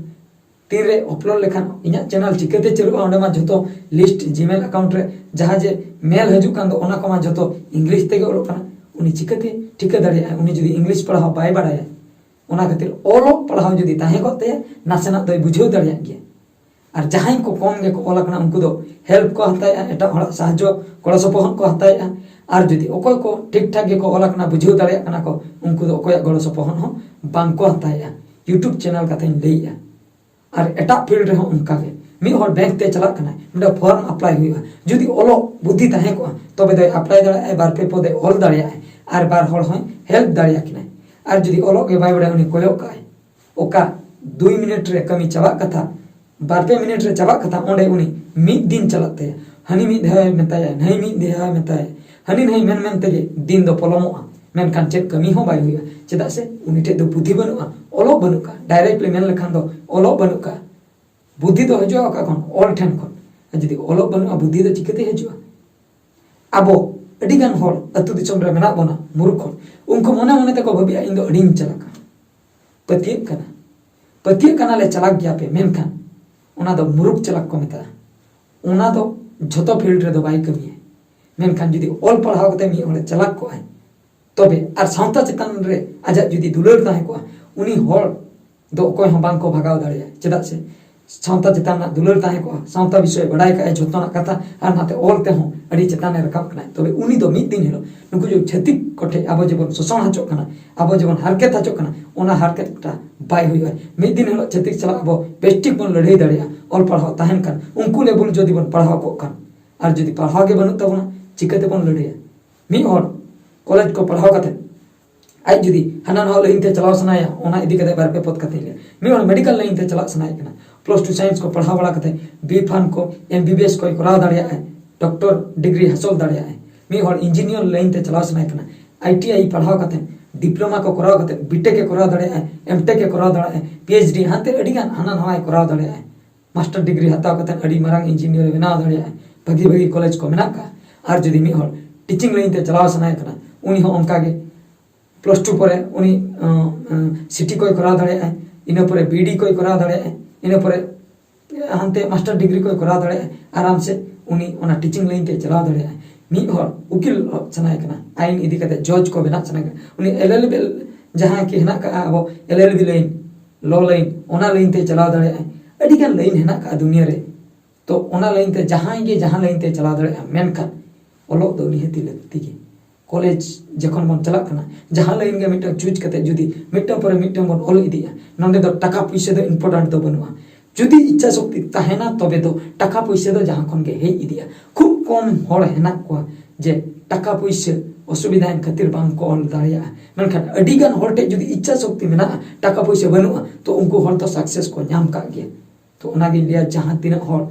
ᱛᱤᱱᱨᱮ upload ᱞᱮᱠᱷᱟᱱ ᱤᱧᱟᱹᱜ channel ᱪᱤᱠᱟᱹᱛᱮ ᱪᱟᱹᱞᱩᱜᱼᱟ? ᱚᱸᱰᱮ ᱢᱟ ᱡᱷᱚᱛᱚ list Gmail account ᱨᱮ ᱡᱟᱦᱟᱸ ᱡᱮ mail ᱦᱤᱡᱩᱜ ᱠᱟᱱ ᱫᱚ, ᱚᱱᱟ ᱠᱚᱢᱟ ᱡᱷᱚᱛᱚ English ᱛᱮᱜᱮ ᱚᱞᱚᱜ ᱠᱟᱱᱟ᱾ ᱩᱱᱤ ᱪᱤᱠᱟᱹᱛᱮ ᱴᱷᱤᱠᱟᱹ ᱫᱟᱲᱮᱭᱟᱜᱼᱟ? ᱩᱱᱤ ᱡᱩᱫᱤ English ᱯᱟᱲᱦᱟᱣ ᱵᱟᱭ ᱵᱟᱲᱟᱭᱟ, ᱚᱱᱟ ᱠᱷᱟᱹᱛᱤᱨ ᱚᱞᱚᱜ ᱯᱟᱲᱦᱟᱣ ᱡᱩᱫᱤ ᱛᱟᱦᱮᱸ ᱠᱚᱜ ᱛᱟᱭᱟ, ᱱᱟᱥᱮᱱᱟᱜ ᱫᱚᱭ ᱵᱩᱡᱷᱟᱹᱣ ᱫᱟᱲᱮᱭᱟᱜ ᱜᱮᱭᱟ᱾ ᱟᱨ ᱡᱟᱦᱟᱸᱭ ᱠᱚ ᱠᱚᱢ ᱜᱮᱠᱚ ᱚᱞ ᱟᱠᱟᱱᱟ, ᱩᱱᱠᱩ ᱫᱚ help ᱠᱚ ᱦᱟᱛᱟᱣᱮᱫᱼᱟ, ᱮᱴᱟᱜ ᱦᱚᱲᱟᱜ ᱥᱟᱦᱟᱡᱽᱡᱚ ᱜᱚᱲᱚ ᱥᱚᱯᱚᱦᱚᱫ ᱠᱚ ᱦᱟᱛᱟᱣᱮᱫᱼᱟ᱾ ᱟᱨ ᱡᱩᱫᱤ ᱚᱠᱚᱭ ᱠᱚ ᱴᱷᱤᱠ ᱴᱷᱟᱠ ᱜᱮᱠᱚ ᱚᱞ ᱟᱠᱟᱱᱟ, ᱵᱩᱡᱷᱟᱹᱣ ᱫᱟᱲᱮᱭᱟᱜ ᱠᱟᱱᱟ ᱠᱚ, ᱩᱱᱠᱩ ᱫᱚ ᱚᱠᱚᱭᱟᱜ ᱜᱚᱲᱚ ᱥᱚᱯᱚᱦᱚᱫ ᱦᱚᱸ ᱵᱟᱝ ᱠᱚ ᱦᱟᱛᱟᱣᱮᱫᱼᱟ᱾ YouTube channel ᱠᱟᱛᱷᱟᱧ ᱞᱟᱹᱭᱮᱫᱼᱟ᱾ ᱟᱨ ᱮᱴᱟᱜ field ᱨᱮᱦᱚᱸ ᱚᱱᱠᱟ ᱜᱮ, ᱢᱤᱫ ᱦᱚᱲ bank ᱛᱮ ᱪᱟᱞᱟᱜ ᱠᱟᱱᱟᱭ, ᱢᱤᱫᱴᱟᱝ form apply ᱦᱩᱭᱩᱜᱼᱟ᱾ ᱡᱩᱫᱤ ᱚᱞᱚᱜ ᱵᱩᱫᱽᱫᱷᱤ ᱛᱟᱦᱮᱸ ᱠᱚᱜᱼᱟ, ᱛᱚᱵᱮ ᱫᱚᱭ apply ᱫᱟᱲᱮᱭᱟᱜᱼᱟᱭ, ᱵᱟᱨ ᱯᱮ ᱯᱚᱫᱮ ᱚᱞ ᱫᱟᱲᱮᱭᱟᱜᱼᱟᱭ, ᱟᱨ ᱵᱟᱨ ᱦᱚᱲ ᱦᱚᱸᱭ help ᱫᱟᱲᱮᱭᱟᱠᱤᱱᱟᱭ᱾ ᱟᱨ ᱡᱩᱫᱤ ᱚᱞᱚᱜ ᱜᱮ ᱵᱟᱭ ᱵᱟᱲᱟᱭᱟ, ᱩᱱᱤ ᱠᱚᱭᱚᱜ ᱠᱟᱜᱼᱟᱭ, ᱚᱠᱟ ᱫᱩᱭ ᱢᱤᱱᱤᱴ ᱨᱮ ᱠᱟᱹᱢᱤ ᱪᱟᱵᱟᱜ ᱠᱟᱛᱷᱟ, ᱵᱟᱨ ᱯᱮ ᱢᱤᱱᱤᱴ ᱨᱮ ᱪᱟᱵᱟᱜ ᱠᱟᱛᱷᱟ, ᱚᱸᱰᱮ ᱩᱱᱤ ᱢᱤᱫ ᱫᱤᱱ ᱪᱟᱞᱟᱜ ᱛᱟᱭᱟ᱾ ᱦᱟᱹᱱᱤ ᱢᱤᱫ ᱫᱷᱟᱣᱮ ᱢᱮᱛᱟᱭᱟ, ᱱᱟᱹᱭ ᱢᱤᱫ ᱫᱷᱟᱣᱮ ᱢᱮᱛᱟᱭᱟ, ᱦᱟᱹᱱᱤ ᱱᱟᱹᱭ ᱢᱮᱱ ᱢᱮᱱ ᱛᱮᱜᱮ ᱫᱤᱱ ᱫᱚ ᱯᱚᱞᱚᱢᱚᱜᱼᱟ, ᱢᱮᱱᱠᱷᱟᱱ ᱪᱮᱫ ᱠᱟᱹᱢᱤ ᱦᱚᱸ ᱵᱟᱭ ᱦᱩᱭᱩᱜᱼᱟ᱾ ᱪᱮᱫᱟᱜ ᱥᱮ ᱩᱱᱤ ᱴᱷᱮᱡ ᱫᱚ ᱵᱩᱫᱽᱫᱷᱤ ᱵᱟᱹᱱᱩᱜᱼᱟ, ᱚᱞᱚᱜ ᱵᱟᱹᱱᱩᱜ ᱠᱟᱜᱼᱟ᱾ Directly ᱢᱮᱱ ᱞᱮᱠᱷᱟᱱ ᱫᱚ ᱚᱞᱚᱜ ᱵᱟᱹᱱᱩᱜ ᱠᱟᱜᱼᱟ᱾ ᱵᱩᱫᱽᱫᱷᱤ ᱫᱚ ᱦᱤᱡᱩᱜᱼᱟ ᱚᱠᱟ ᱠᱷᱚᱱ? ᱚᱞ ᱴᱷᱮᱱ ᱠᱷᱚᱱ᱾ ᱟᱨ ᱡᱩᱫᱤ ᱚᱞᱚᱜ ᱵᱟᱹᱱᱩᱜᱼᱟ, ᱵᱩᱫᱽᱫᱷᱤ ᱫᱚ ᱪᱤᱠᱟᱹᱛᱮ ᱦᱤᱡᱩᱜᱼᱟ? ᱟᱵᱚ ᱟᱹᱰᱤᱜᱟᱱ ᱦᱚᱲ ᱟᱹᱛᱩ ᱫᱤᱥᱚᱢ ᱨᱮ ᱢᱮᱱᱟᱜ ᱵᱚᱱᱟ, ᱢᱩᱨᱩᱠᱷ ᱦᱚᱲ, ᱩᱱᱠᱩ ᱢᱚᱱᱮ ᱢᱚᱱᱮ ᱛᱮᱠᱚ ᱵᱷᱟᱹᱵᱤᱜᱼᱟ, "ᱤᱧ ᱫᱚ ᱟᱹᱰᱤᱧ ᱪᱟᱞᱟᱠᱟ, ᱯᱟᱹᱛᱭᱟᱹᱜ ᱠᱟᱱᱟ, ᱯᱟᱹᱛᱭᱟᱹᱜ ᱠᱟᱱᱟᱞᱮ ᱪᱟᱞᱟᱠ ᱜᱮᱭᱟᱯᱮ", ᱢᱮᱱᱠᱷᱟᱱ ᱚᱱᱟ ᱫᱚ ᱢᱩᱨᱩᱠᱷ ᱪᱟᱞᱟᱠ ᱠᱚ ᱢᱮᱛᱟᱜᱼᱟ᱾ ᱚᱱᱟ ᱫᱚ ᱡᱷᱚᱛᱚ field ᱨᱮᱫᱚ ᱵᱟᱭ ᱠᱟᱹᱢᱤᱭᱟ᱾ ᱢᱮᱱᱠᱷᱟᱱ ᱡᱩᱫᱤ ᱚᱞ ᱯᱟᱲᱦᱟᱣ ᱠᱟᱛᱮ ᱢᱤᱫ ᱦᱚᱲᱮ ᱪᱟᱞᱟᱠ ᱠᱚᱜᱼᱟᱭ, ᱛᱚᱵᱮ ᱟᱨ ᱥᱟᱶᱛᱟ ᱪᱮᱛᱟᱱ ᱨᱮ ᱟᱡᱟᱜ ᱡᱩᱫᱤ ᱫᱩᱞᱟᱹᱲ ᱛᱟᱦᱮᱸ ᱠᱚᱜᱼᱟ, ᱩᱱᱤ ᱦᱚᱲ ᱫᱚ ᱚᱠᱚᱭ ᱦᱚᱸ ᱵᱟᱝ ᱠᱚ ᱵᱷᱟᱜᱟᱣ ᱫᱟᱲᱮᱭᱟᱜᱼᱟ᱾ ᱪᱮᱫᱟᱜ ᱥᱮ ᱥᱟᱶᱛᱟ ᱪᱮᱛᱟᱱ ᱨᱮᱱᱟᱜ ᱫᱩᱞᱟᱹᱲ ᱛᱟᱦᱮᱸ ᱠᱚᱜᱼᱟ, ᱥᱟᱶᱛᱟ ᱵᱤᱥᱚᱭ ᱵᱟᱰᱟᱭ ᱠᱟᱜᱼᱟᱭ, ᱡᱷᱚᱛᱚᱱᱟᱜ ᱠᱟᱛᱷᱟ, ᱟᱨ ᱱᱟᱛᱮ ᱚᱞ ᱛᱮᱦᱚᱸ ᱟᱹᱰᱤ ᱪᱮᱛᱟᱱ ᱮ ᱨᱟᱠᱟᱵ ᱠᱟᱱᱟᱭ, ᱛᱚᱵᱮ ᱩᱱᱤ ᱫᱚ ᱢᱤᱫ ᱫᱤᱱ ᱦᱤᱞᱳᱜ ᱱᱩᱠᱩ ᱡᱮ ᱪᱷᱟᱹᱛᱤᱠ ᱠᱚᱴᱷᱮᱡ ᱟᱵᱚ ᱡᱮᱵᱚᱱ ᱥᱳᱥᱚᱱ ᱦᱚᱪᱚᱜ ᱠᱟᱱᱟ, ᱟᱵᱚ ᱡᱮᱵᱚᱱ ᱦᱟᱨᱠᱮᱛ ᱦᱚᱪᱚᱜ ᱠᱟᱱᱟ, ᱚᱱᱟ ᱦᱟᱨᱠᱮᱛ ᱠᱚᱴᱟ ᱵᱟᱭ ᱦᱩᱭᱩᱜᱼᱟ᱾ ᱢᱤᱫ ᱫᱤᱱ ᱦᱤᱞᱳᱜ ᱪᱷᱟᱹᱛᱤᱠ ᱥᱟᱞᱟᱜ ᱟᱵᱚ ᱵᱮᱥᱴᱷᱤᱠ ᱵᱚᱱ ᱞᱟᱹᱲᱦᱟᱹᱭ ᱫᱟᱲᱮᱭᱟᱜᱼᱟ᱾ ᱚᱞ ᱯᱟᱲᱦᱟᱣ ᱛᱟᱦᱮᱱ ᱠᱷᱟᱱ, ᱩᱱᱠᱩ ᱞᱮᱵᱩᱞ ᱡᱩᱫᱤ ᱵᱚᱱ ᱯᱟᱲᱦᱟᱣ ᱠᱚᱜ ᱠᱷᱟᱱ, ᱟᱨ ᱡᱩᱫᱤ ᱯᱟᱲᱦᱟᱣ ᱜᱮ ᱵᱟᱹᱱᱩᱜ ᱛᱟᱵᱚᱱᱟ, ᱪᱤᱠᱟᱹ ᱛᱮᱵᱚᱱ ᱞᱟᱹᱲᱦᱟᱹᱭᱟ? ᱢᱤᱫ ᱦᱚᱲ ᱠᱚᱞᱮᱡᱽ ᱠᱚ ᱯᱟᱲᱦᱟᱣ ᱠᱟᱛᱮ ᱟᱡ ᱡᱩᱫᱤ ᱦᱟᱱᱟ ᱱᱟᱣᱟ ᱞᱟᱭᱤᱱ ᱛᱮ ᱪᱟᱞᱟᱣ ᱥᱟᱱᱟᱭᱟ, ᱚᱱᱟ ᱤᱫᱤ ᱠᱟᱛᱮ ᱵᱟᱨ ᱯᱮ ᱯᱚᱫ ᱠᱟᱛᱷᱟᱧ ᱞᱟᱹᱭᱟ᱾ ᱢᱤᱫ ᱦᱚᱲ ᱢᱮᱰᱤᱠᱟᱞ ᱞᱟᱭᱤᱱ ᱛᱮ ᱪᱟᱞᱟᱜ ᱥᱟᱱᱟᱭᱮ ᱠᱟᱱᱟ, ᱯᱞᱟᱥ ᱴᱩ ᱥᱟᱭᱮᱱᱥ ᱠᱚ ᱯᱟᱲᱦᱟᱣ ᱵᱟᱲᱟ ᱠᱟᱛᱮ ᱵᱤ ᱯᱷᱟᱨᱢ ᱠᱚ, ᱮᱢ ᱵᱤ ᱵᱤ ᱮᱥ ᱠᱚᱭ ᱠᱚᱨᱟᱣ ᱫᱟᱲᱮᱭᱟᱜᱼᱟ, ᱰᱚᱠᱴᱚᱨ ᱰᱤᱜᱽᱨᱤ ᱦᱟᱥᱚᱞ ᱫᱟᱲᱮᱭᱟᱜᱼᱟᱭ᱾ ᱢᱤᱫ ᱦᱚᱲ ᱤᱧᱡᱤᱱᱤᱭᱟᱨ ᱞᱟᱭᱤᱱ ᱛᱮ ᱪᱟᱞᱟᱣ ᱥᱟᱱᱟᱭᱮ ᱠᱟᱱᱟ, ᱟᱭ ᱴᱤ ᱟᱭ ᱯᱟᱲᱦᱟᱣ ᱠᱟᱛᱮ, ᱰᱤᱯᱞᱳᱢᱟ ᱠᱚ ᱠᱚᱨᱟᱣ ᱠᱟᱛᱮ, ᱵᱤᱴᱮᱠ ᱮ ᱠᱚᱨᱟᱣ ᱫᱟᱲᱮᱭᱟᱜᱼᱟ, ᱮᱢᱴᱮᱠ ᱮ ᱠᱚᱨᱟᱣ ᱫᱟᱲᱮᱭᱟᱜᱼᱟ, ᱯᱤ ᱮᱭᱤᱪ ᱰᱤ ᱦᱟᱱᱛᱮ ᱟᱹᱰᱤ ᱜᱟᱱ ᱦᱟᱱᱟ ᱱᱟᱣᱟᱭ ᱠᱚᱨᱟᱣ ᱫᱟᱲᱮᱭᱟᱜᱼᱟ, ᱢᱟᱥᱴᱟᱨ ᱰᱤᱜᱽᱨᱤ ᱦᱟᱛᱟᱣ ᱠᱟᱛᱮ ᱟᱹᱰᱤ ᱢᱟᱨᱟᱝ ᱤᱧᱡᱤᱱᱤᱭᱟᱨ ᱮ ᱵᱮᱱᱟᱣ ᱫᱟᱲᱮᱭᱟᱜᱼᱟ, ᱵᱷᱟᱹᱜᱤ ᱵᱷᱟᱹᱜᱤ ᱠᱚᱞᱮᱡᱽ ᱠᱚ ᱢᱮᱱᱟᱜ ᱠᱟᱜᱼᱟ᱾ ᱟᱨ ᱡᱩᱫᱤ ᱢᱤᱫ ᱦᱚᱲ ᱴᱤᱪᱤᱝ ᱞᱟᱭᱤᱱ ᱛᱮ ᱪᱟᱞᱟᱣ ᱥᱟᱱᱟᱭᱮ ᱠᱟᱱᱟ, ᱩᱱᱤ ᱦᱚᱸ ᱚᱱᱠᱟ ᱜᱮ ᱯᱞᱟᱥ ᱴᱩ ᱯᱚᱨᱮ ᱩᱱᱤ ᱥᱤᱴᱤ ᱠᱚᱭ ᱠᱚᱨᱟᱣ ᱫᱟᱲᱮᱭᱟᱜᱼᱟ, ᱤᱱᱟᱹ ᱯᱚᱨᱮ ᱵᱤ ᱰᱤ ᱠᱚᱭ ᱠᱚᱨᱟᱣ ᱫᱟᱲᱮᱭᱟᱜᱼᱟ, ᱤᱱᱟᱹ ᱯᱚᱨᱮ ᱦᱟᱱᱛᱮ ᱢᱟᱥᱴᱟᱨ ᱰᱤᱜᱽᱨᱤ ᱠᱚᱭ ᱠᱚᱨᱟᱣ ᱫᱟᱲᱮᱭᱟᱜᱼᱟ, ᱟᱨᱟᱢ ᱥᱮ ᱩᱱᱤ ᱚᱱᱟ ᱴᱤᱪᱤᱝ ᱞᱟᱭᱤᱱ ᱛᱮ ᱪᱟᱞᱟᱣ ᱫᱟᱲᱮᱭᱟᱜᱼᱟ᱾ ᱢᱤᱫ ᱦᱚᱲ ᱩᱠᱤᱞ ᱥᱟᱱᱟᱭᱮ ᱠᱟᱱᱟ, ᱟᱭᱤᱱ ᱤᱫᱤ ᱠᱟᱛᱮ ᱡᱚᱡᱽ ᱠᱚ ᱵᱮᱱᱟᱜ ᱥᱟᱱᱟᱭᱮ ᱠᱟᱱᱟ, ᱩᱱᱤ ᱮᱞ ᱮᱞ ᱵᱤ ᱡᱟᱦᱟᱸ ᱠᱤ ᱦᱮᱱᱟᱜ ᱠᱟᱜᱼᱟ ᱟᱵᱚ ᱮᱞ ᱮᱞ ᱵᱤ ᱞᱟᱭᱤᱱ, ᱞᱚ ᱞᱟᱭᱤᱱ, ᱚᱱᱟ ᱞᱟᱭᱤᱱ ᱛᱮ ᱪᱟᱞᱟᱣ ᱫᱟᱲᱮᱭᱟᱜᱼᱟ᱾ ᱟᱹᱰᱤ ᱜᱟᱱ ᱞᱟᱭᱤᱱ ᱦᱮᱱᱟᱜ ᱠᱟᱜᱼᱟ ᱫᱩᱱᱤᱭᱟᱹ ᱨᱮ᱾ ᱛᱚ ᱚᱱᱟ ᱞᱟᱭᱤᱱ ᱛᱮ ᱡᱟᱦᱟᱸᱭ ᱜᱮ ᱡᱟᱦᱟᱸ ᱞᱟᱭᱤᱱ ᱛᱮ ᱪᱟᱞᱟᱣ ᱫᱟᱲᱮᱭᱟᱜᱼᱟ, ᱢᱮᱱᱠᱷᱟᱱ ᱚᱞᱚᱜ ᱫᱚ ᱱᱤᱦᱟᱹᱛᱤ ᱞᱟᱹᱠᱛᱤ ᱜᱮ᱾ ᱠᱚᱞᱮᱡᱽ ᱡᱚᱠᱷᱚᱱ ᱵᱚᱱ ᱪᱟᱞᱟᱜ ᱠᱟᱱᱟ, ᱡᱟᱦᱟᱸ ᱞᱟᱭᱤᱱ ᱜᱮ ᱢᱤᱫᱴᱟᱝ ᱪᱩᱡᱽ ᱠᱟᱛᱮ ᱡᱩᱫᱤ ᱢᱤᱫᱴᱟᱝ ᱯᱚᱨᱮ ᱢᱤᱫᱴᱟᱝ ᱵᱚᱱ ᱚᱞ ᱤᱫᱤᱜᱼᱟ, ᱱᱚᱸᱰᱮ ᱫᱚ ᱴᱟᱠᱟ ᱯᱩᱭᱥᱟᱹ ᱫᱚ ᱤᱢᱯᱚᱨᱴᱮᱱᱴ ᱫᱚ ᱵᱟᱹᱱᱩᱜᱼᱟ᱾ ᱡᱩᱫᱤ ᱤᱪᱪᱷᱟ ᱥᱚᱠᱛᱤ ᱛᱟᱦᱮᱱᱟ, ᱛᱚᱵᱮ ᱫᱚ ᱴᱟᱠᱟ ᱯᱩᱭᱥᱟᱹ ᱫᱚ ᱡᱟᱦᱟᱸ ᱠᱷᱚᱱ ᱜᱮ ᱦᱮᱡ ᱤᱫᱤᱜᱼᱟ᱾ ᱠᱷᱩᱵ ᱠᱚᱢ ᱦᱚᱲ ᱦᱮᱱᱟᱜ ᱠᱚᱣᱟ ᱡᱮ ᱴᱟᱠᱟ ᱯᱩᱭᱥᱟᱹ ᱚᱥᱩᱵᱤᱫᱷᱟ ᱮᱱ ᱠᱷᱟᱹᱛᱤᱨ ᱵᱟᱝ ᱠᱚ ᱚᱞ ᱫᱟᱲᱮᱭᱟᱜᱼᱟ, ᱢᱮᱱᱠᱷᱟᱱ ᱟᱹᱰᱤ ᱜᱟᱱ ᱦᱚᱲ ᱴᱷᱮᱡ ᱡᱩᱫᱤ ᱤᱪᱪᱷᱟ ᱥᱚᱠᱛᱤ ᱢᱮᱱᱟᱜᱼᱟ, ᱴᱟᱠᱟ ᱯᱩᱭᱥᱟᱹ ᱵᱟᱹᱱᱩᱜᱼᱟ, ᱛᱚ ᱩᱱᱠᱩ ᱦᱚᱲ ᱫᱚ ᱥᱟᱠᱥᱮᱥ ᱠᱚ ᱧᱟᱢ ᱠᱟᱜ ᱜᱮᱭᱟ᱾ ᱛᱚ ᱚᱱᱟᱜᱤᱧ ᱞᱟᱹᱭᱟ, ᱡᱟᱦᱟᱸ ᱛᱤᱱᱟᱹᱜ ᱦᱚᱲ,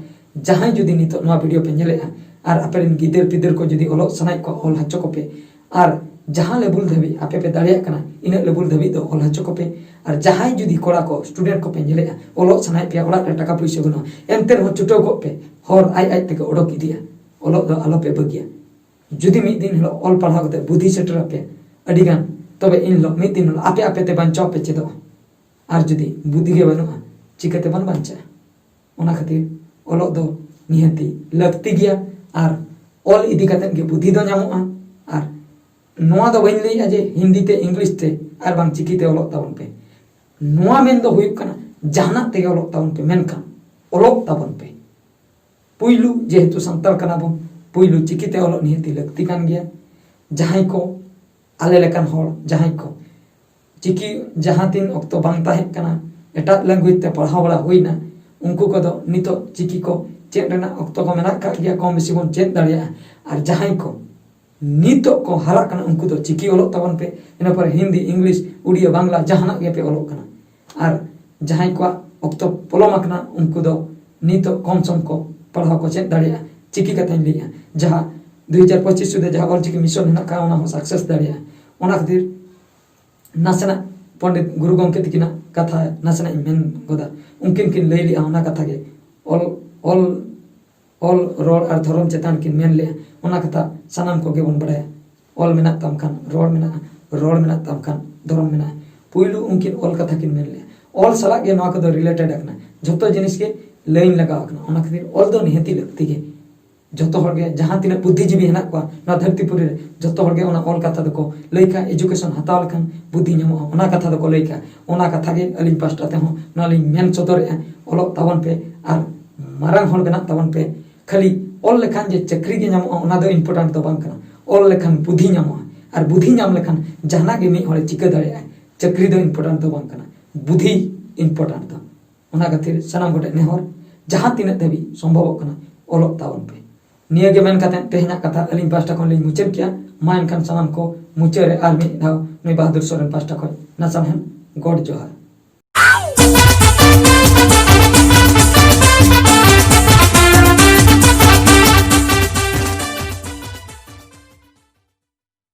ᱡᱟᱦᱟᱸᱭ ᱡᱩᱫᱤ ᱱᱤᱛᱚᱜ ᱱᱚᱣᱟ ᱵᱷᱤᱰᱤᱭᱳ ᱯᱮ ᱧᱮᱞᱮᱫᱼᱟ ᱟᱨ ᱟᱯᱮ ᱨᱮᱱ ᱜᱤᱫᱟᱹᱨ ᱯᱤᱫᱟᱹᱨ ᱠᱚ ᱡᱩᱫᱤ ᱚᱞᱚᱜ ᱥᱟᱱᱟᱭᱮᱫ ᱠᱚᱣᱟ, ᱚᱞ ᱦᱚᱪᱚ ᱠᱚᱯᱮ᱾ ᱟᱨ ᱡᱟᱦᱟᱸ ᱞᱮᱵᱩᱞ ᱫᱷᱟᱹᱵᱤᱡ ᱟᱯᱮ ᱯᱮ ᱫᱟᱲᱮᱭᱟᱜ ᱠᱟᱱᱟ, ᱤᱱᱟᱹᱜ ᱞᱮᱵᱩᱞ ᱫᱷᱟᱹᱵᱤᱡ ᱫᱚ ᱚᱞ ᱦᱚᱪᱚ ᱠᱚᱯᱮ᱾ ᱟᱨ ᱡᱟᱦᱟᱸᱭ ᱡᱩᱫᱤ ᱠᱚᱲᱟ ᱠᱚ, ᱥᱴᱩᱰᱮᱱᱴ ᱠᱚᱯᱮ ᱧᱮᱞᱮᱫᱼᱟ, ᱚᱞᱚᱜ ᱥᱟᱱᱟᱭᱮᱫ ᱯᱮᱭᱟ, ᱚᱲᱟᱜ ᱨᱮ ᱴᱟᱠᱟ ᱯᱩᱭᱥᱟᱹ ᱵᱟᱹᱱᱩᱜᱼᱟ, ᱮᱱᱛᱮ ᱨᱮᱦᱚᱸ ᱪᱷᱩᱴᱟᱹᱣ ᱠᱚᱜ ᱯᱮ, ᱦᱚᱨ ᱟᱡ ᱟᱡ ᱛᱮᱜᱮ ᱚᱰᱚᱠ ᱤᱫᱤᱜᱼᱟ᱾ ᱚᱞᱚᱜ ᱫᱚ ᱟᱞᱚ ᱯᱮ ᱵᱟᱹᱜᱤᱭᱟ᱾ ᱡᱩᱫᱤ ᱢᱤᱫ ᱫᱤᱱ ᱦᱤᱞᱳᱜ ᱚᱞ ᱯᱟᱲᱦᱟᱣ ᱠᱟᱛᱮ ᱵᱩᱫᱷᱤ ᱥᱮᱴᱮᱨ ᱟᱯᱮᱭᱟ ᱟᱹᱰᱤ ᱜᱟᱱ, ᱛᱚᱵᱮ ᱤᱱ ᱦᱤᱞᱳᱜ ᱢᱤᱫ ᱫᱤᱱ ᱦᱤᱞᱳᱜ ᱟᱯᱮ ᱟᱯᱮ ᱛᱮ ᱵᱟᱧᱪᱟᱣ ᱯᱮ ᱪᱮᱫᱚᱜᱼᱟ᱾ ᱟᱨ ᱡᱩᱫᱤ ᱵᱩᱫᱷᱤ ᱜᱮ ᱵᱟᱹᱱᱩᱜᱼᱟ, ᱪᱤᱠᱟᱹ ᱛᱮᱵᱚᱱ ᱵᱟᱧᱪᱟᱜᱼᱟ? ᱚᱱᱟ ᱠᱷᱟᱹᱛᱤᱨ ᱚᱞᱚᱜ ᱫᱚ ᱱᱤᱦᱟᱹᱛᱤ ᱞᱟᱹᱠᱛᱤ ᱜᱮᱭᱟ, ᱟᱨ ᱚᱞ ᱤᱫᱤ ᱠᱟᱛᱮᱫ ᱜᱮ ᱵᱩᱫᱷᱤ ᱫᱚ ᱧᱟᱢᱚᱜᱼᱟ᱾ ᱟᱨ ᱱᱚᱣᱟ ᱫᱚ ᱵᱟᱹᱧ ᱞᱟᱹᱭᱮᱜᱼᱟ ᱡᱮ ᱦᱤᱱᱫᱤ ᱛᱮ, ᱤᱝᱞᱤᱥ ᱛᱮ ᱟᱨ ᱵᱟᱝ ᱪᱤᱠᱤ ᱛᱮ ᱚᱞᱚᱜ ᱛᱟᱵᱚᱱ ᱯᱮ᱾ ᱱᱚᱣᱟ ᱢᱮᱱ ᱫᱚ ᱦᱩᱭᱩᱜ ᱠᱟᱱᱟ, ᱡᱟᱦᱟᱱᱟᱜ ᱛᱮᱜᱮ ᱚᱞᱚᱜ ᱛᱟᱵᱚᱱ ᱯᱮ, ᱢᱮᱱᱠᱷᱟᱱ ᱚᱞᱚᱜ ᱛᱟᱵᱚᱱ ᱯᱮ᱾ ᱯᱩᱭᱞᱩ ᱡᱮᱦᱮᱛᱩ ᱥᱟᱱᱛᱟᱲ ᱠᱟᱱᱟ ᱵᱚᱱ, ᱯᱩᱭᱞᱩ ᱪᱤᱠᱤ ᱛᱮ ᱚᱞᱚᱜ ᱱᱤᱦᱟᱹᱛᱤ ᱞᱟᱹᱠᱛᱤ ᱠᱟᱱ ᱜᱮᱭᱟ᱾ ᱡᱟᱦᱟᱸᱭ ᱠᱚ, ᱟᱞᱮ ᱞᱮᱠᱟᱱ ᱦᱚᱲ ᱡᱟᱦᱟᱸᱭ ᱠᱚ ᱪᱤᱠᱤ ᱡᱟᱦᱟᱸ ᱛᱤᱱ ᱚᱠᱛᱚ ᱵᱟᱝ ᱛᱟᱦᱮᱸ ᱠᱟᱱᱟ, ᱮᱴᱟᱜ ᱞᱮᱝᱜᱩᱭᱮᱡᱽ ᱛᱮ ᱯᱟᱲᱦᱟᱣ ᱵᱟᱲᱟ ᱦᱩᱭᱱᱟ, ᱩᱱᱠᱩ ᱠᱚᱫᱚ ᱱᱤᱛᱚᱜ ᱪᱤᱠᱤ ᱠᱚ ᱪᱮᱫ ᱨᱮᱱᱟᱜ ᱚᱠᱛᱚ ᱠᱚ ᱢᱮᱱᱟᱜ ᱟᱠᱟᱫ ᱜᱮᱭᱟ, ᱠᱚᱢ ᱵᱮᱥᱤ ᱵᱚᱱ ᱪᱮᱫ ᱫᱟᱲᱮᱭᱟᱜᱼᱟ᱾ ᱟᱨ ᱡᱟᱦᱟᱸᱭ ᱠᱚ ᱱᱤᱛᱚᱜ ᱠᱚ ᱦᱟᱨᱟᱜ ᱠᱟᱱᱟ, ᱩᱱᱠᱩ ᱫᱚ ᱪᱤᱠᱤ ᱚᱞᱚᱜ ᱛᱟᱵᱚᱱ ᱯᱮ, ᱤᱱᱟᱹ ᱯᱚᱨᱮ ᱦᱤᱱᱫᱤ, ᱤᱝᱞᱤᱥ, ᱩᱲᱤᱭᱟ, ᱵᱟᱝᱞᱟ, ᱡᱟᱦᱟᱱᱟᱜ ᱜᱮᱯᱮ ᱚᱞᱚᱜ ᱠᱟᱱᱟ᱾ ᱟᱨ ᱡᱟᱦᱟᱸᱭ ᱠᱚᱣᱟᱜ ᱚᱠᱛᱚ ᱯᱚᱞᱚᱢ ᱟᱠᱟᱱᱟ, ᱩᱱᱠᱩ ᱫᱚ ᱱᱤᱛᱚᱜ ᱠᱚᱢ ᱥᱚᱢ ᱠᱚ ᱯᱟᱲᱦᱟᱣ ᱠᱚ ᱪᱮᱫ ᱫᱟᱲᱮᱭᱟᱜᱼᱟ᱾ ᱪᱤᱠᱤ ᱠᱟᱛᱷᱟᱧ ᱞᱟᱹᱭᱮᱜᱼᱟ, ᱡᱟᱦᱟᱸ ᱫᱩ ᱦᱟᱡᱟᱨ ᱯᱚᱸᱪᱤᱥ ᱥᱩᱫᱷᱟᱹ ᱡᱟᱦᱟᱸ ᱚᱞᱪᱤᱠᱤ ᱢᱤᱥᱚᱱ ᱦᱮᱱᱟᱜ ᱠᱟᱜᱼᱟ, ᱚᱱᱟ ᱦᱚᱸ ᱥᱟᱠᱥᱮᱥ ᱫᱟᱲᱮᱭᱟᱜᱼᱟ᱾ ᱚᱱᱟ ᱠᱷᱟᱹᱛᱤᱨ ᱱᱟᱥᱮᱱᱟᱜ ᱯᱚᱱᱰᱤᱛ ᱜᱩᱨᱩ ᱜᱚᱢᱠᱮ ᱛᱟᱹᱠᱤᱱᱟᱜ ᱠᱟᱛᱷᱟ ᱱᱟᱥᱮᱱᱟᱜ ᱤᱧ ᱢᱮᱱ ᱜᱚᱫᱟ᱾ ᱩᱱᱠᱤᱱ ᱠᱤᱱ ᱞᱟᱹᱭ ᱞᱮᱜᱼᱟ ᱚᱱᱟ ᱠᱟᱛᱷᱟ ᱜᱮ, ᱚᱞ ᱚᱞ ᱚᱞ, ᱨᱚᱲ ᱟᱨ ᱫᱷᱚᱨᱚᱢ ᱪᱮᱛᱟᱱ ᱠᱤᱱ ᱢᱮᱱ ᱞᱮᱜᱼᱟ᱾ ᱚᱱᱟ ᱠᱟᱛᱷᱟ ᱥᱟᱱᱟᱢ ᱠᱚᱜᱮ ᱵᱚᱱ ᱵᱟᱲᱟᱭᱟ, ᱚᱞ ᱢᱮᱱᱟᱜ ᱛᱟᱢ ᱠᱷᱟᱱ ᱨᱚᱲ ᱢᱮᱱᱟᱜᱼᱟ, ᱨᱚᱲ ᱢᱮᱱᱟᱜ ᱛᱟᱢ ᱠᱷᱟᱱ ᱫᱷᱚᱨᱚᱢ ᱢᱮᱱᱟᱜᱼᱟ᱾ ᱯᱩᱭᱞᱩ ᱩᱱᱠᱤᱱ ᱚᱞ ᱠᱟᱛᱷᱟ ᱠᱤᱱ ᱢᱮᱱ ᱞᱮᱜᱼᱟ᱾ ᱚᱞ ᱥᱟᱞᱟᱜ ᱜᱮ ᱱᱚᱣᱟ ᱠᱚᱫᱚ ᱨᱤᱞᱮᱴᱮᱰ ᱟᱠᱟᱱᱟ᱾ ᱡᱷᱚᱛᱚ ᱡᱤᱱᱤᱥ ᱜᱮ ᱞᱟᱹᱭᱤᱱ ᱞᱟᱜᱟᱣ ᱟᱠᱟᱱᱟ᱾ ᱚᱱᱟ ᱠᱷᱟᱹᱛᱤᱨ ᱚᱞ ᱫᱚ ᱱᱤᱦᱟᱹᱛᱤ ᱞᱟᱹᱠᱛᱤ ᱜᱮ᱾ ᱡᱷᱚᱛᱚ ᱦᱚᱲ ᱜᱮ, ᱡᱟᱦᱟᱸ ᱛᱤᱱᱟᱹᱜ ᱵᱩᱫᱽᱫᱷᱤᱡᱤᱵᱤ ᱦᱮᱱᱟᱜ ᱠᱚᱣᱟ ᱱᱚᱣᱟ ᱫᱷᱟᱹᱨᱛᱤ ᱯᱩᱨᱤ ᱨᱮ, ᱡᱷᱚᱛᱚ ᱦᱚᱲ ᱜᱮ ᱚᱱᱟ ᱚᱞ ᱠᱟᱛᱷᱟ ᱫᱚᱠᱚ ᱞᱟᱹᱭ ᱠᱷᱟᱱ, ᱮᱡᱩᱠᱮᱥᱚᱱ ᱦᱟᱛᱟᱣ ᱞᱮᱠᱷᱟᱱ ᱵᱩᱫᱽᱫᱷᱤ ᱧᱟᱢᱚᱜᱼᱟ, ᱚᱱᱟ ᱠᱟᱛᱷᱟ ᱫᱚᱠᱚ ᱞᱟᱹᱭ ᱠᱷᱟᱱ᱾ ᱚᱱᱟ ᱠᱟᱛᱷᱟ ᱜᱮ ᱟᱹᱞᱤᱧ ᱯᱟᱥᱴᱟ ᱛᱮᱦᱚᱸ ᱱᱚᱣᱟ ᱞᱤᱧ ᱢᱮᱱ ᱥᱚᱫᱚᱨᱮᱜᱼᱟ, ᱚᱞᱚᱜ ᱛᱟᱵᱚᱱ ᱯᱮ ᱟᱨ ᱢᱟᱨᱟᱝ ᱦᱚᱲ ᱵᱮᱱᱟᱜ ᱛᱟᱵᱚᱱ ᱯᱮ᱾ ᱠᱷᱟᱹᱞᱤ ᱚᱞ ᱞᱮᱠᱷᱟᱱ ᱡᱮ ᱪᱟᱹᱠᱨᱤ ᱜᱮ ᱧᱟᱢᱚᱜᱼᱟ, ᱚᱱᱟ ᱫᱚ ᱤᱢᱯᱚᱨᱴᱮᱱᱴ ᱫᱚ ᱵᱟᱝ ᱠᱟᱱᱟ᱾ ᱚᱞ ᱞᱮᱠᱷᱟᱱ ᱵᱩᱫᱷᱤ ᱧᱟᱢᱚᱜᱼᱟ, ᱟᱨ ᱵᱩᱫᱷᱤ ᱧᱟᱢ ᱞᱮᱠᱷᱟᱱ ᱡᱟᱦᱟᱱᱟᱜ ᱜᱮ ᱢᱤᱫ ᱦᱚᱲᱮ ᱪᱤᱠᱟᱹ ᱫᱟᱲᱮᱭᱟᱜᱼᱟ᱾ ᱪᱟᱹᱠᱨᱤ ᱫᱚ ᱤᱢᱯᱚᱨᱴᱮᱱᱴ ᱫᱚ ᱵᱟᱝ ᱠᱟᱱᱟ, ᱵᱩᱫᱷᱤ ᱤᱢᱯᱚᱨᱴᱮᱱᱴ ᱫᱚ᱾ ᱚᱱᱟ ᱠᱷᱟᱹᱛᱤᱨ ᱥᱟᱱᱟᱢ ᱠᱚᱴᱷᱮᱱ ᱱᱮᱦᱚᱨ, ᱡᱟᱦᱟᱸ ᱛᱤᱱᱟᱹᱜ ᱫᱷᱟᱹᱵᱤᱡ ᱥᱚᱢᱵᱷᱚᱵᱚᱜ ᱠᱟᱱᱟ, ᱚᱞᱚᱜ ᱛᱟᱵᱚᱱ ᱯᱮ᱾ ᱱᱤᱭᱟᱹ ᱜᱮ ᱢᱮᱱ ᱠᱟᱛᱮ ᱛᱮᱦᱮᱧᱟᱜ ᱠᱟᱛᱷᱟ ᱟᱹᱞᱤᱧ ᱯᱟᱥᱴᱟ ᱠᱷᱚᱱ ᱞᱤᱧ ᱢᱩᱪᱟᱹᱫ ᱠᱮᱜᱼᱟ᱾ ᱢᱟ ᱮᱱᱠᱷᱟᱱ ᱥᱟᱱᱟᱢ ᱠᱚ ᱢᱩᱪᱟᱹᱫ ᱨᱮ ᱟᱨ ᱢᱤᱫ ᱫᱷᱟᱣ ᱱᱩᱭ ᱵᱟᱦᱟᱫᱩᱨ ᱥᱚᱨᱮᱱ ᱯᱟᱥᱴᱟ ᱠᱷᱚᱱ ᱱᱟᱥᱟᱱᱦᱮᱱ ᱜᱚᱰ ᱡᱚᱦᱟᱨ᱾